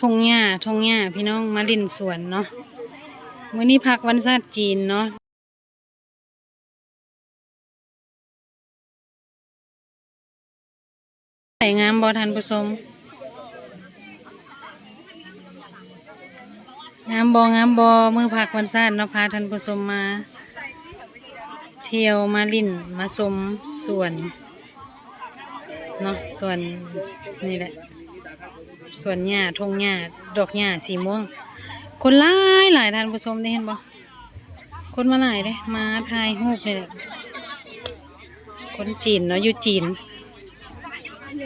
ທົ່ງຫຍ້າ ທົ່ງຫຍ້າ ພີ່ນ້ອງ ມາຫຼິ້ນສວນເນາະ. ມື້ນີ້ພັກວັນຊາດຈີນເນາະ. ໃສ ງາມບໍ່ທ່ານຜູ້ຊົມ? ງາມບໍ່? ງາມບໍ່? ມື້ພັກວັນຊາດເນາະ ພາທ່ານຜູ້ຊົມມາທ່ຽວ ມາຫຼິ້ນ ມາຊົມສວນເນາະ. ສວນນີ້ແຫຼະ ສວນຫຍ້າ ທົ່ງຫຍ້າ ດອກຫຍ້າສີມ່ວງ. ຄົນຫຼາຍໆ ທ່ານຜູ້ຊົມ ໄດ້ເຫັນບໍ່? ຄົນມາຫຼາຍເດ້ ມາຖ່າຍຮູບນີ້ແຫຼະ. ຄົນຈີນເນາະ ຢູ່ຈີນ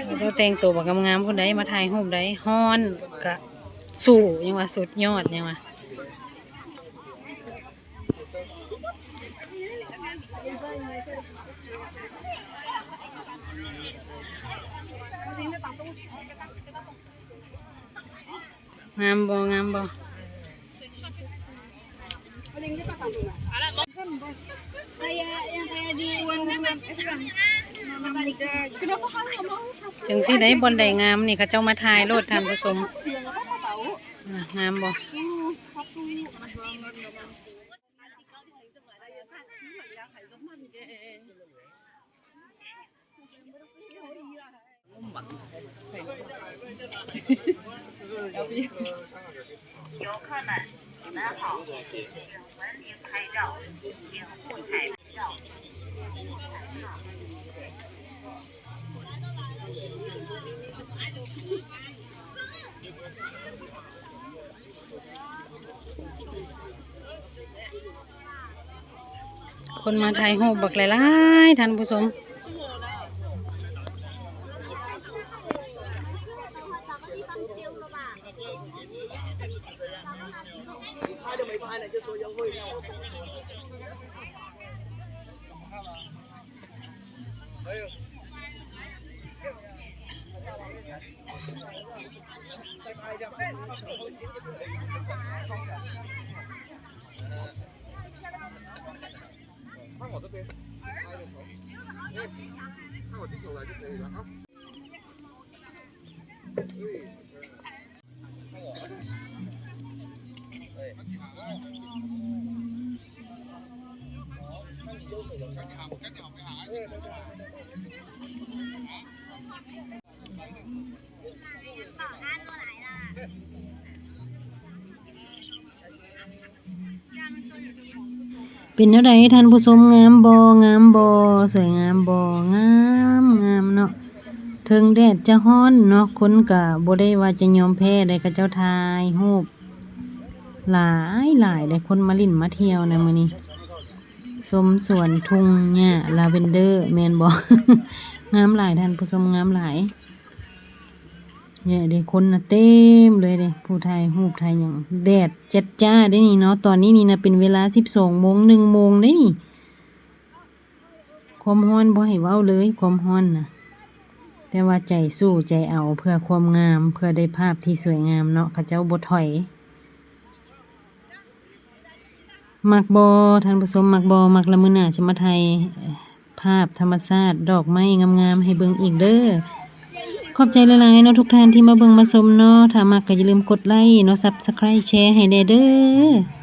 ເຂົາເຈົ້າແຕ່ງໂຕບັກງາມໆ ພຸ້ນໃດ໋ ມາຖ່າຍຮູບໃດ໋. ຮ້ອນກະສູ້ ຍັງວ່າສຸດຍອດ ຍັງວ່າ. ງາມບໍ່? ງາມບໍ່? ຈັ່ງຊີ້ໄດ໋ ບ່ອນໃດງາມນີ້ ເຂົາເຈົ້າມາຖ່າຍໂລດ ທ່ານຜູ້ຊົມ. ອ່າ ງາມບໍ່? 游客们，你们好，请文明拍照，请互ถ่ายรูป。 ຄົນມາຖ່າຍຮູບບັກຫຼາຍໆ ທ່ານຜູ້ຊົມ. ເປັນແນວໃດທ່ານຜູ້ຊົມ ງາມບໍ່? ງາມບໍ່? ສວຍງາມບໍ່? ງາມ ງາມເນາະ. ເຖິງແດດຈະຮ້ອນເນາະ ຄົນກະບໍ່ໄດ້ວ່າຈະຍອມແພ້ໃດ໋ ເຂົາເຈົ້າຖ່າຍຮູບຫຼາຍໆ ໄດ້ຄົນມາຫຼິ້ນມາທ່ຽວນະມື້ນີ້. ຊົມສວນທົ່ງຫຍ້າລາເວັນເດີ ແມ່ນບໍ່? ງາມຫຼາຍທ່ານຜູ້ຊົມ ງາມຫຼາຍ. ແຍະເດ້ ຄົນນະເຕັມເລີຍເດ້ ຜູ້ຖ່າຍຮູບຖ່າຍຫຍັງ. ແດດຈັດຈ້າເດ້ນີ້ເນາະ ຕອນນີ້ນີ້ນະເປັນເວລາສິບສອງໂມງ ໜຶ່ງໂມງເດ້ນີ້. ຄວາມຮ້ອນບໍ່ໃຫ້ເວົ້າເລີຍ ຄວາມຮ້ອນນະ ແຕ່ວ່າໃຈສູ້ໃຈເອົາເພື່ອຄວາມງາມ ເພື່ອໄດ້ພາບທີ່ສວຍງາມເນາະ ເຂົາເຈົ້າບໍ່ຖອຍ. ມັກບໍ່ທ່ານຜູ້ຊົມ ມັກບໍ່? ມັກລະມື້ໜ້າຈະມາຖ່າຍພາບທຳມະຊາດ ດອກໄມ້ງາມໆ ໃຫ້ເບິ່ງອີກເດີ. ຂອບໃຈຫຼາຍໆເນາະ ທຸກທ່ານທີ່ມາເບິ່ງມາຊົມເນາະ. ຖ້າມັກກໍຢ່າລືມກົດໄລເນາະ ຊັບສະໄຄຣບ໌ ແຊໃຫ້ແດ່ເດີ.